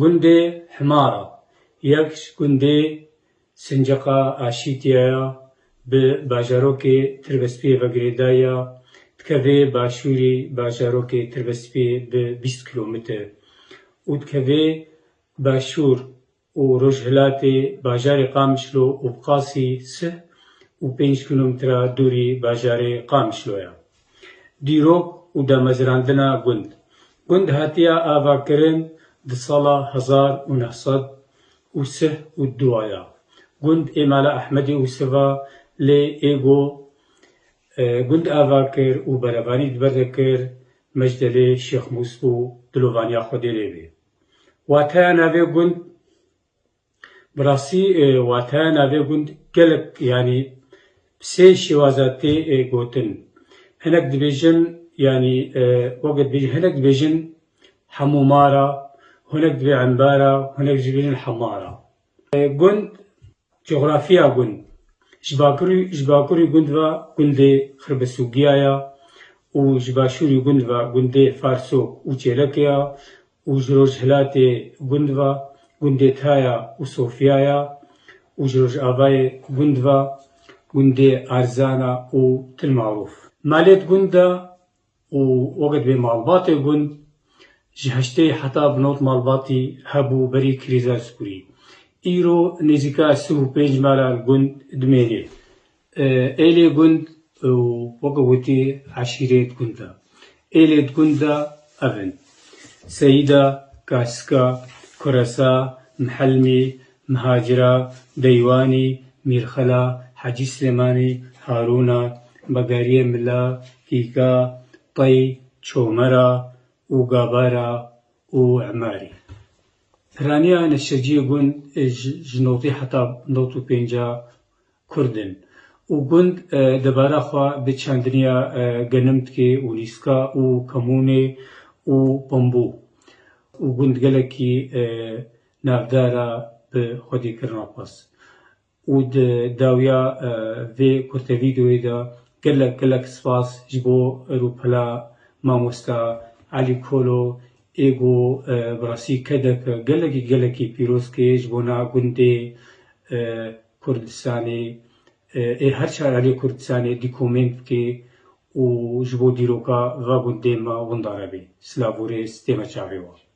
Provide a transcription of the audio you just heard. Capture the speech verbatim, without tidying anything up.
Gundê Himara yek ji gundê Sinceqa Aşîtiya ya, bi bajarokê Tirbespiyê ve girêdayî ya, dikeve başûrî bajarokê Tirbespiyê bi bîst kilometre û dikeve başûr û rojhilatê bajarê Qamişlo û bi qasî sih û pênc kilometre dûrî bajarê Qamişlo ya. Dîrok û damezrandina gund. Gund hatiye avakirin di sala hezar û neh sed û sih û du ya. Gund ê Mala Ehmedê Ûsifa lê ê go, e, gund ava kir û berevanî di ber de kir, mecdelê Şêx Mûs bû, dilovaniya Xwedê lê bê. Wateya navê gund, bi rastî, e, wateya navê gund gelek, yanî bi sê şêwaza tê, e, gotin. Hinek dibêjin, yanî, e, weke dibêjin, hinek dibêjin hemûmara, hinek dibê embara, hinek jî dibêjin hemara. E, gund, coxrafiya gund. Ji bakurî, ji bakurî gund ve gundê Xirbesûgiya ya û ji başûrî gund ve gundê Farsok û Çêlekê ya û ji rojhilatê gund ve gundê Taya û Sofiya ya û ji rojavayê gund ve gundê Arzana û Til Marûf. Malêt gund de û weke dibê malbatê gund ji heştê heta bi nod malbatî hebû berî krîza Skurî. Îro nêzîka sih û pênc mala li gund dimênê. E, êlê gund û weke gotî eşîret gund e. Êlê di gund de ev in: Seyîda, Kasika, Kuresa, Mihelmî, Mihacira, Deywanî, Mîrxela, Hecî Silêmanî, Harûna, Begariyê Mila, Kîka, Tey, Çomera û Gabara û Emarî. Piraniya neşeciyê gund, e, ji, ji notî heta nod û pênca Kurd in û gund, e, debara xwe bi çandiniya, e, genim dike û nîska û kemûnê û bambû û gund gelekî, e, navdar e bi xwedîkirina xwes. Û di dawiya, e, vê kurte vîdeoyê de gelek, gelek spas ji bo rûpela mamosta Elî Kolo, ê ku, e, bi rastî kedek gelekî, gelekî pîroz kê ji bona gundê, e, Kurdistanê, e, ê her çar aliyê Kurdistanê dîkomên bike û ji bo dîroka va gundê me windare bê. Silav û rêz tê me çavê we.